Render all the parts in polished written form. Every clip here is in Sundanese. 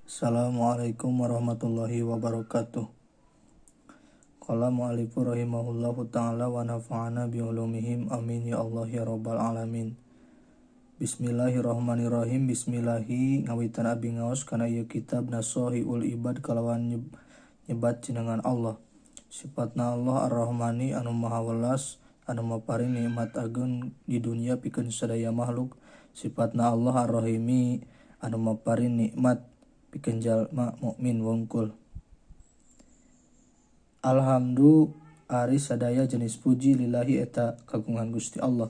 Assalamualaikum warahmatullahi wabarakatuh. Qala mu'allifu rahimahullahu ta'ala wa nafa'ana bi'ulumihim, amin ya Allah ya rabbal alamin. Bismillahirrahmanirrahim. Bismillahi ngawitan abi ngaos kana ieu kitab Nasohiul Ibad kalawan nyebat jenengan Allah. Sifatna Allah Ar-Rahmani anu maha welas anu maparin nikmat ageung di dunia pikeun sadaya makhluk. Sifatna Allah Ar-Rahimi anu maparin nikmat pikeun jalma mukmin wungkul. Alhamdu ari sadaya jenis puji lillahi eta kagungan Gusti Allah.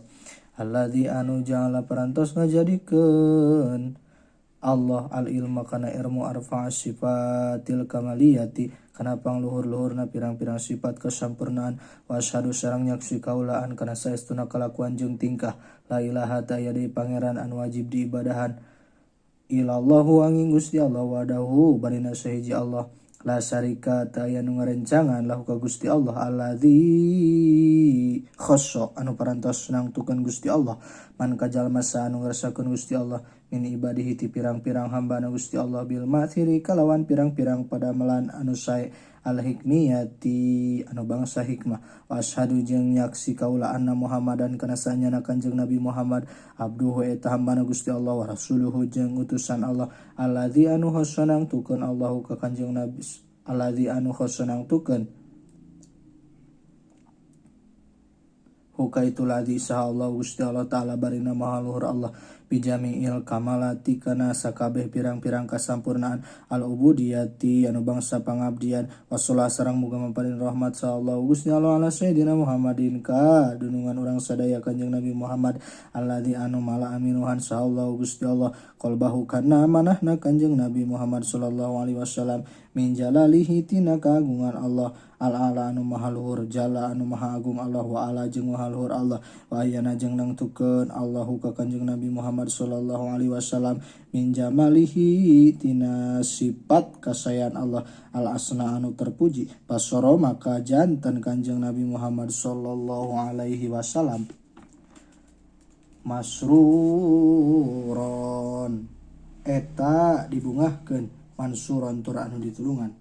Alladzi anu ja'ala parantos ngajadikeun Allah al-ilma kana ilmu arfa'a sifatil kamaliyati kana pangluhur-luhurna pirang-pirang sifat kesampurnaan. Wa asyhadu sareng nyaksi kaulaan kana saestuna kalakuan jeung tingkah la ilaha ta aya deui pangeran anu wajib diibadahan illallahu angin Gusti Allah wadahu barina sahiji Allah la syarika ta aya nu ngarencangan lahu ka Gusti Allah alladzi khassa anu parantos nangtukeun Gusti Allah man ka jalma sa anu ngerasakeun Gusti Allah min ibadihi ti pirang-pirang hambana Gusti Allah bil ma'thiri kalawan pirang-pirang padamelan anu sae al hikmiyati anu bangsa hikmah. Wa asyhadu jeung nyaksi kaula anna Muhammadan kana sanyana Kanjeng Nabi Muhammad abduhu eta hambana Gusti Allah wa rasuluhu jeung utusan Allah alladzi anu khassa nangtukeun Allahu ka Kanjeng Nabi alladzi anu khassa nangtukeun huka itu ladzi saha Allah Gusti Allah ta'ala barina maha luhur Allah bijami'il kamalati kana sakabeh pirang-pirang kasampurnaan al ubudiyati anu bangsa pangabdian wasolah sareng muga maparin rahmat sa Allah Gusti Allah ala sayyidina Muhammadin ka dunungan urang sadaya Kanjeng Nabi Muhammad alladzi anu mala aminuhan sa Allah Gusti Allah qalbahu kana manahna Kanjeng Nabi Muhammad sallallahu alaihi wasallam min jalalihi tina kagungan Allah al-ala anu maha luhur jalla anu maha agung Allah wa ala jeung maha luhur Allah wa ayyana jeung nangtukeun Allahu ka Kanjeng Nabi Muhammad sallallahu alaihi wasallam min jamalihi tina sifat kasayan Allah al asna anu terpuji pasoro maka janten Kanjeng Nabi Muhammad sallallahu alaihi wasallam masruron eta dibungahkeun mansuron tur anu ditulungan.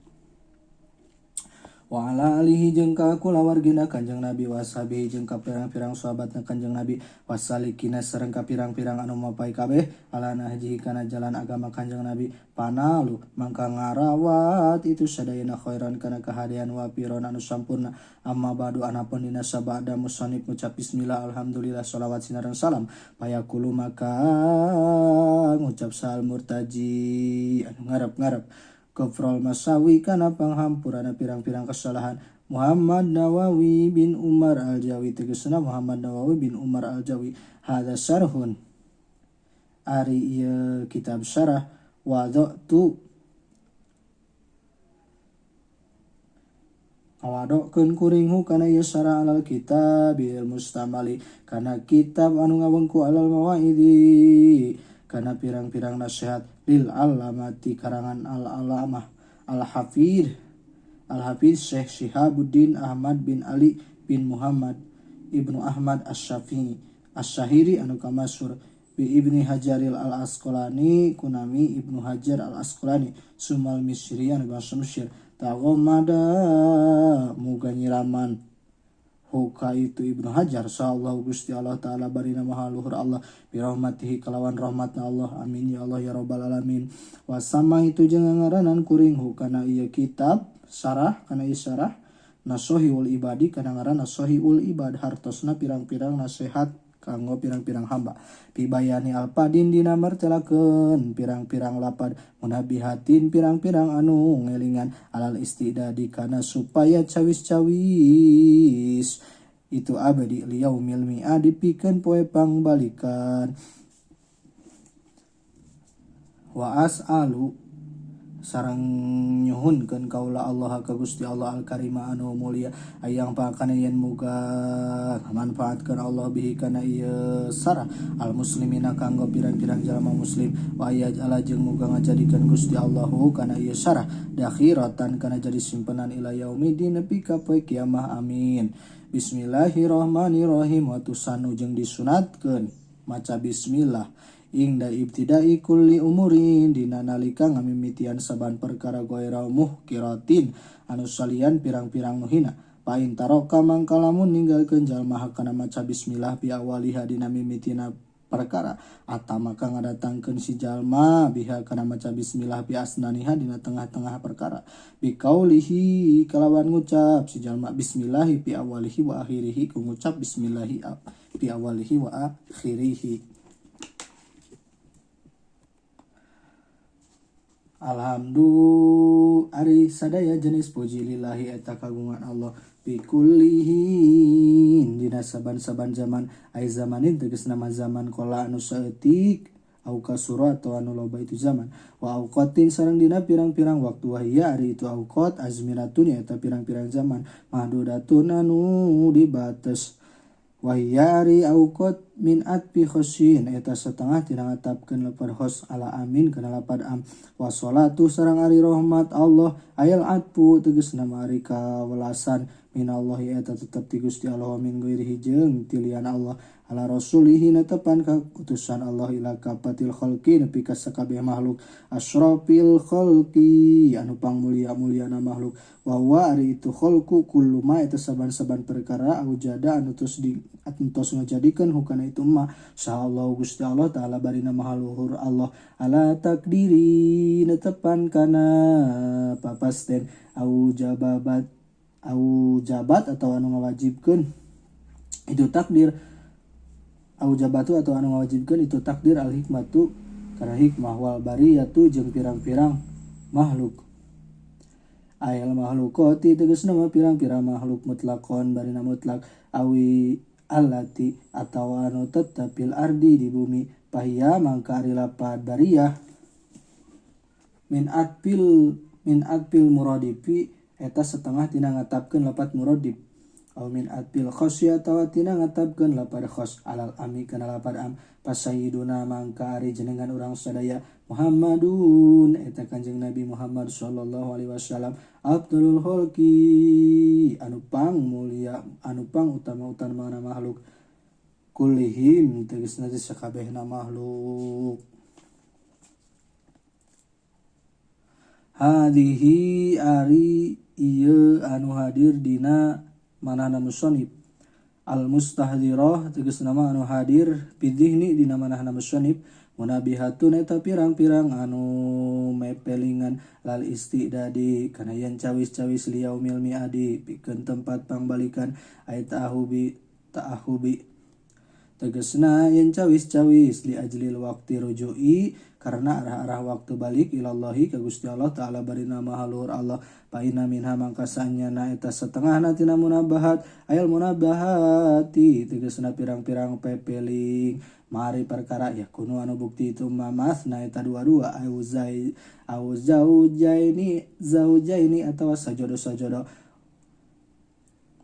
Wa ala alihi jeung ka kulawargina Kanjeng Nabi wa ashabihi jeung ka pirang-pirang sahabatna Kanjeng Nabi wasalikina sareng ka pirang-pirang anu mapai kabeh ala nahjihi kana jalan agama Kanjeng Nabi panalu mangka ngarawat itu sadayana khairan kana kahadean wa piron anu sampurna. Amma ba'du anapun dina sabada musannif ngucap bismillah alhamdulillah sholawat sinareng salam payaqulu maka ngucap sal murtaji anu ngarep-ngarep Kufrul masawi kana panghampurana pirang-pirang kesalahan Muhammad Nawawi bin Umar Al-Jawi tegasna Muhammad Nawawi bin Umar Al-Jawi hadza syarhun ari ieu kitab syarah wadatu ngawadokeun kuring hu kana ieu syarah alal kitabil mustamali kana kitab anu ngawengku alal mawaidi kana pirang-pirang nasihat lil alamati karangan al-alamah al-hafid al-hafiz Syekh Syihabuddin Ahmad bin Ali bin Muhammad Ibnu Ahmad Asy-Syafi'i Asy-Syahiri anu kamasyhur bi Ibni Hajaril Al-Asqalani kunami Ibnu Hajar Al-Asqalani sumal Misri anu bangsa Mesir taghammada muga nyiraman huka itu Ibnu Hajar sallallahu Gusti Allah ta'ala barina maha luhur Allah birahmatihi kalawan rahmatna Allah amin ya Allah ya rabbal alamin. Wasama itu jeung ngaranan kuring hukana ieu kitab syarah kana ieu syarah Nasohiul Ibadi kana ngaran Nasohiul Ibad hartosna pirang-pirang nasihat kanggo pirang-pirang hamba pibayani alpadin dina martelakeun pirang-pirang lapad munabihatin pirang-pirang anu ngelingan alal istidadi kana supaya cawis-cawis itu abadi liyaumil mi'ad dipikeun poe pangbalikan. Wa as'alu sareng nyuhunkeun kaula Allah ka Gusti Allah al-Karima anu mulia ayang pakana yen muga manfaatkeun Allah bihi kana ieu sarah al muslimina kanggo pirang-pirang jalma muslim wa ayaj'ala jeung muga ngajadikeun Gusti Allahu kana ieu sarah dakhiratan kana jadi simpenan ila yaumidin nepi ka poe kiamah amin. Bismillahirrahmanirrahim. Wa tusanu jeung disunatkeun maca bismillah Ingda ibtidai kulli umurin dina nalika ngamimitian saban perkara ghaira muhkiratin anu salian pirang-pirang nu hina. Fa in taraka mangka lamun ninggalkeun jalma hakana maca bismillah fi awaliha dina mimitina perkara atama maka ngadatangkeun si jalma biha kana maca bismillah fi asnaniha dina tengah-tengah perkara biqaulihi kalawan ngucap si jalma bismillahi fi awalihi wa akhirihi ku ngucap bismillahi fi awalihi wa akhirihi. Alhamdu ari sadaya jenis puji lillahi eta kagungan Allah pikullihin dina saban-saban zaman ai zamanin tegasna nama zaman kola anu saeutik au kasura atau anu loba itu zaman wa auqatin sareng dina pirang-pirang waktu wahia ari itu auqat azminatun eta pirang-pirang zaman mahdudatun anu dibates wahia ari auqat min atfi khosin eta setengah tina ngatapkeun lapad khos ala amin kana lapad am wa sholatu sareng ari rahmat Allah ayal atfu tegasna ari kawelasan minallahi eta tetep ti Gusti Allah min ghairihi jeung ti lian Allah ala rasulihi netepan ka utusan Allah ila kapatil khalqi nepi ka sakabeh makhluk asyrafil khalqi anu pangmulia-muliana makhluk wa huwa ari itu khalqu kullu ma eta saban-saban perkara aujada anu tos di tos ngajadikeun hukana itu ma saha Allah Gusti Allah taala barina maha luhur Allah ala takdiri netepan kana papasten au jababat au jabat atau anu ngawajibkeun itu takdir au jabatu atau anu ngawajibkeun itu takdir al hikmatu kana hikmah wal bariyatu jeung pirang-pirang makhluk ayal makhlukati tegasna mah pirang-pirang makhluk mutlakon barina mutlak awi allati atawa anu tetep fil ardi di bumi pahia mangka ari lapad bariyah min atfil muradifi eta setengah tina ngatapkeun lapat muradif aw min atfil khosy atawa tina ngatapkeun lapad khos alal ami kana lapad am pasayiduna mangka ari jenengan urang sadaya Muhammadun eta Kanjeng Nabi Muhammad sallallahu alaihi wasallam afdalul khalqi anu pang mulia anu pang utama-utamana makhluk kullihim tegasna teh sakabehna makhluk. Hadihi ari ieu anu hadir dina manahna musannif al mustahdirah tegasna mah anu hadir pidihni dina manahna musannif munabihatun eta pirang-pirang anu mepelingan lal istidadi kana yen cawis-cawis liyaumil miadi pikeun tempat pangbalikan ay ta'ahubi ta'ahubi tegasna yen cawis-cawis li ajlil waqti ruju'i karena arah-arah waktu balik ilallahi ka Gusti Allah taala barina maha luhur Allah fa inna minha mangka sanyana eta setengahna tina munabahat ayal munabahati tegasna pirang-pirang pepeling mari perkara ya kuno anu bukti itu mamasna eta dua-dua au zaujaini zaujaini atawa sajodo-sajodo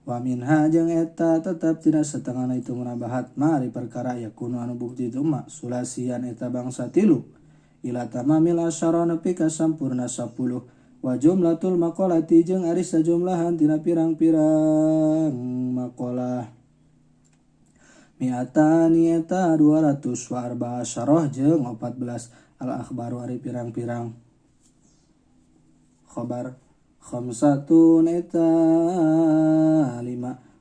wa minha jeung eta tetep tina setengahna itu munabahat mari perkara ya kuno anu bukti itu ma sulasian eta bangsa tilu ila tamamil asyara nepi ka sampurna 10 wa jumlatul maqalati jeung ari sajumlahan tina pirang-pirang maqalah mi'atani eta 200 wa arba'a asyarah jeung 14 al akhbaru ari pirang-pirang khabar khamsatun eta 5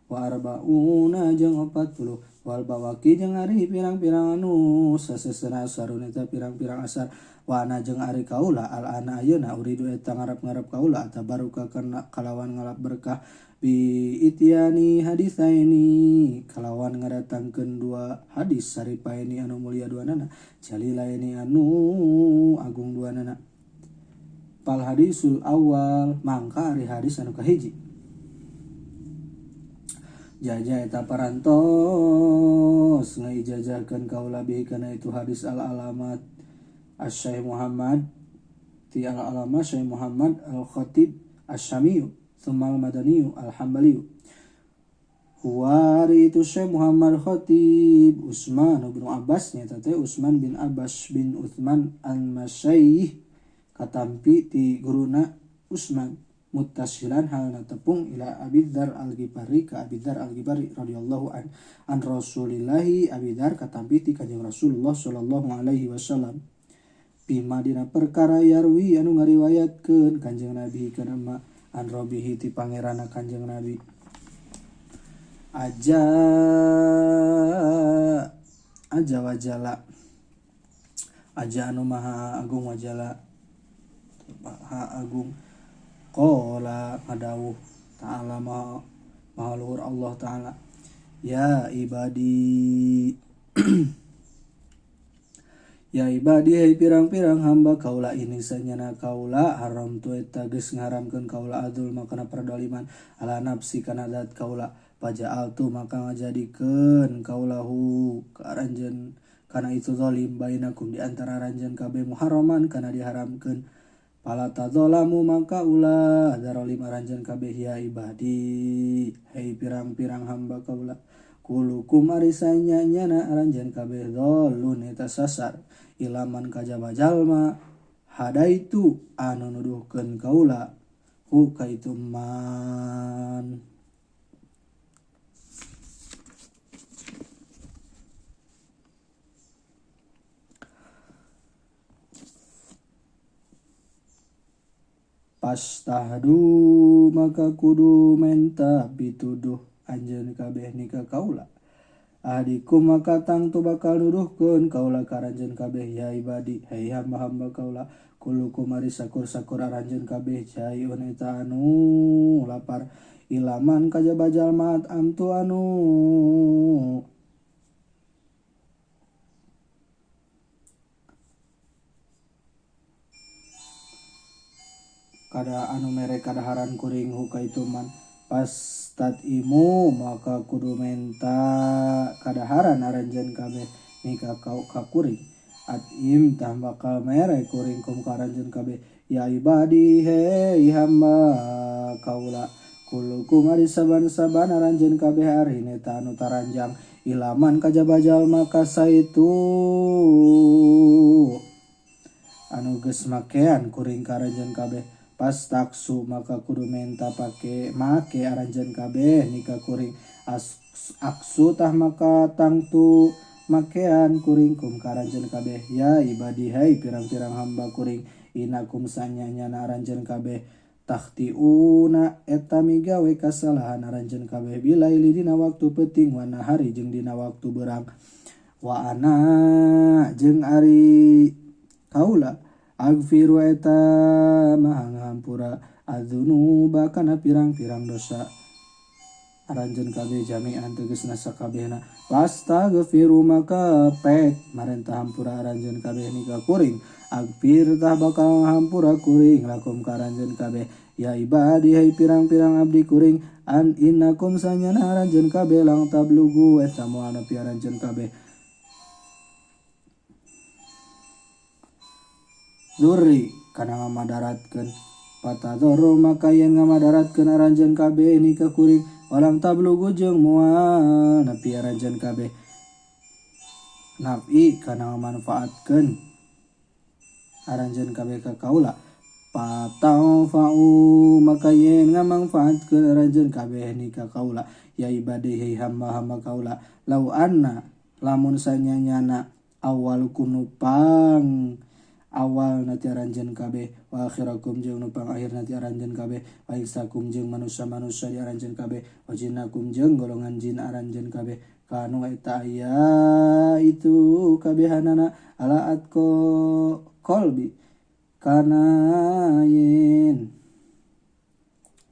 wa arba'una jeung 40 wal bawaki jeung ari pirang-pirang anu sasesena asarun eta pirang-pirang asar wa ana jeung ari kaula al ana ayeuna uridu eta ngarep-ngarep kaula tabaruka kana kalawan ngalap berkah bi ityani hadisaini kalawan ngadatangkeun dua hadis saripaini anu mulia duanana jalilaini anu agung duanana pal hadisul awal mangka ari hadis anu kahiji jajah eta parantos ngaijazahkeun kaula bihi kana itu hadis al alamat asy-Syaikh Muhammad ti al alamat Syekh Muhammad al Khatib asy-Syamiyu tsumma al Madaniyu al Hambaliyu huwa ari itu Syekh Muhammad Khatib Utsman bin Abbas nyata teh Utsman bin Abbas bin Utsman al Masyayikh katampi ti guruna Utsman Muttasilan halna tepung ila Abi Dzar Al-Ghifari ka Abi Dzar Al-Ghifari radhiyallahu an an Rasulillahi Abi Dzar katampi ti Kanjeng Rasulullah sallallahu alaihi wasallam bima dina perkara yarwi anu ngariwayatkeun Kanjeng Nabi kana ma an Rabbihi ti pangeranna Kanjeng Nabi aja aja wajala aja anu maha agung wajala maha agung qala ngadawuh ta'ala maha, maha luhur Allah ta'ala ya ibadi ya ibadi hei pirang-pirang hamba kaula ini sanyana kaula haram tu eta geus ngaharamkeun kaula adzul makana perdoliman ala nafsi kana zat kaula paja'altu maka ngajadikeun kaulahu ka aranjeun kana itu zalim bainakum di antara aranjeun kabeh muharraman kana diharamkeun fala tadzalamu maka ulah darolim aranjeun kabeh ya ibadi hei pirang-pirang hamba kaula kulukum ari sanyanyana aranjeun kabeh dzallun eta sasar ilaman kajaba jalma hadaitu anu nuduhkeun kaula hu ka itu man. Pastahdu maka kudu menta pituduh anjeun kabeh ni ka kaula. Ahdikum maka tangtu bakal nuduhkeun kaula ka aranjeun kabeh ya ibadi hei hamba-hamba kaula kulukum ari sakur-sakur aranjeun kabeh jaiun eta anu lapar ilaman kajaba jalma amtu anu kada anu mere kadaharan kuring hu ka itu man pastatimu maka kudu menta kadaharan aranjeun kabeh ni ka ka kuring atim tah bakal mere kuring kum ka aranjeun kabeh ya ibadi hei hamba kaula kulukum ari saban-saban aranjeun kabeh arine eta anu taranjang ilaman kajaba jalma kasaitu anu geus makean kuring ka aranjeun kabeh pastaksu maka kudu menta pake make aranjeun kabeh ni ka kuring aksu tah maka tangtu makean kuring kum ka aranjeun kabeh ya ibadi hei pirang-pirang hamba kuring inakum sanyanyana aranjeun kabeh takhtiuna eta migawe kasalahan aranjeun kabeh bilaili dina waktu peuting wa nahari jeung dina waktu beurang wa ana jeung ari kaula agfiru eta maha ngahampura adzunuba kana pirang-pirang dosa aranjeun kabeh jami'an tegasna sakabehna fastaghfiru maka pek marentah hampura aranjeun kabeh ni ka kuring agfir tah bakal hampura kuring lakum ka aranjeun kabeh ya ibadi hei pirang-pirang abdi kuring an innakum sanyana aranjeun kabeh lang tablugu eta moal nepi aranjeun kabeh Zurri kana ngamadaratkeun patadorru maka yen ngamadaratkeun aranjeun kabeh ni ka kuring walang tablugu jeung moal nepi aranjeun kabeh naf'i kana ngamanfaatkeun aranjeun kabeh ka kaula patanfa'u maka yen ngamangfaatkeun aranjeun kabeh ni ka kaula ya ibadi hei hamba-hamba kaula lau anna lamun sanyanyana awalukum nupang awal nati aranjeun kabeh wa akhirakum jeung nupang akhir nati aranjeun kabeh wa insakum jeung manusia-manusia di aranjeun kabeh wa jinnakum jeung golongan jin aranjeun kabeh kanu eta aya itu kabehanana ala atqo qalbi kana yen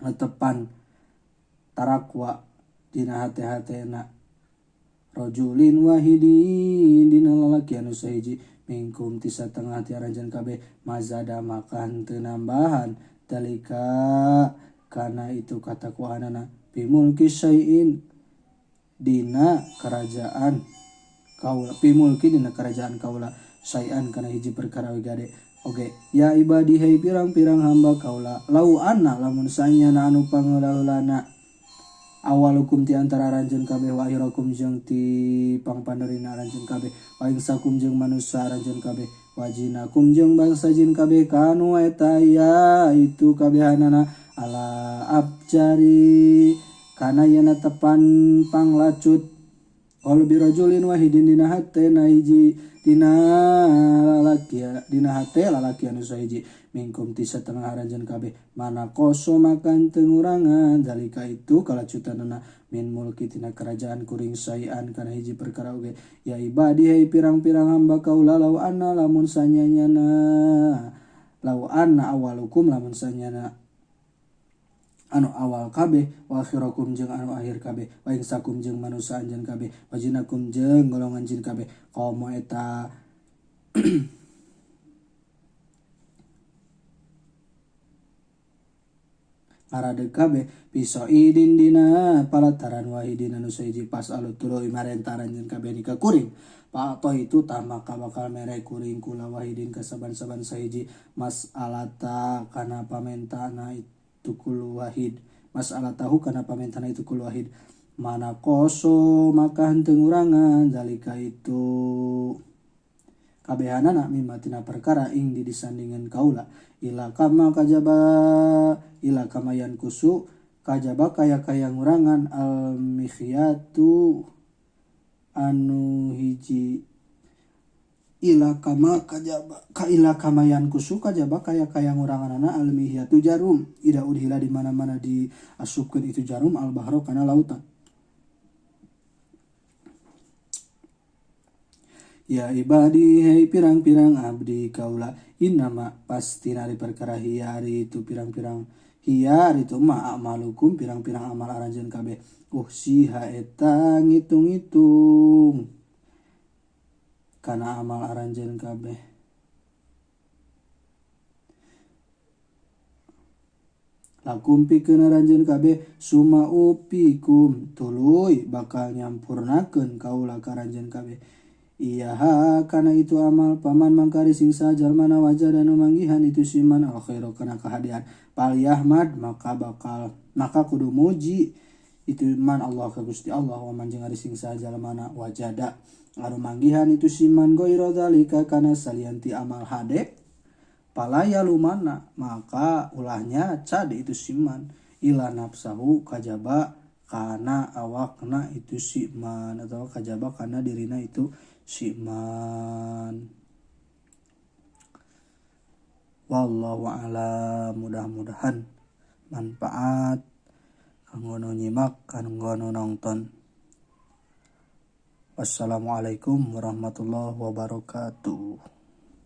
netepan tarakwa dina hate-hatena rajulin wahidin dina lalaki anu sahiji mingkum ti satengah ti aranjeun kabeh mazada maka henteu nambahan dalika kana itu katakwaanana bimulki syai'in dina kerajaan kaula bimulki dina kerajaan kaula syai'an kana hiji perkara we gade oge ya ibadi hei pirang-pirang hamba kaula lau anna lamun sanyana anu pangeula-heulana awalukum ti antara aranjeun kabeh wa akhirakum jeung ti pangpanderina aranjeun kabeh wa insakum jeung manusia aranjeun kabeh wa jinakum jeung bangsa jin kabeh kanu eta ya itu kabehanana Ala abjari kana yeuna tepan panglacut qalbi rajulin wahidin dina hate na hiji dina lalaki dina hate lalaki anu sahiji minkum ti satengah aranjeun kabeh mana koso makan teu ngurangan zalika itu kalacutanana min mulki tina kerajaan kuring sayan kana hiji perkara oge ya ibadi hei pirang-pirang hamba kaula lau anna lamun sanyanyana lau anna awalukum lamun sanyana anu awal kabeh wa akhirakum jeung anu akhir kabeh wa insakum jeung manusa anjeun kabeh wa jinakum jeung golongan jin kabeh komo eta ngaradeg kabeh pisoidin dina palataran wahidin anu sahiji pas alu tuluy marenta aranjeun kabeh ni ka kuring pa'atoh itu tah maka bakal mere kuring kula wahidin ka saban-saban sahiji mas'alata kana pamentana itu kullu wahid mas'alatahu kana pamentana itu kullu wahid mana koso maka henteu ngurangan zalika itu kabehanana mimma tina perkara ing di disandingan kaula ila kama kajaba ila kama yankusu kajaba kaya-kaya ngurangan al mikhyatu anu hiji ila kama kajaba ka ila kama yankusu kajaba kaya-kaya nguranganana al mihyatu jarum ida udhila di mana-mana diasupkeun itu jarum al bahro kana lautan. Ya ibadi hei pirang-pirang abdi kaula innama pasti nari perkara hiari itu pirang-pirang hiari itu ma amalukum pirang-pirang amal aranjeun kabeh uhsiha eta ngitung-ngitung kana amal aranjeun kabeh lakum pikeun aranjeun kabeh suma upikum tuluy bakal nyampurnakeun kaula ka aranjeun kabeh iyaha kana itu amal paman mangkari sing sajalmana wajada nu manggihan itu siman al khairu kana kahadean palyahmad maka bakal maka kudu muji itu man Allah ka Gusti Allah wa man jeung ari sing sajalmana wajada anu manggihan itu siman ghaira zalika kana salian ti amal hade palaya lumana maka ulahnya cade itu siman ila nafsahu kajaba kana awakna itu siman atau kajaba kana dirina itu siman. Wallahu a'lam, mudah-mudahan manfaat kanggo nu nyimak kanggo nu nonton. Wassalamualaikum warahmatullahi wabarakatuh.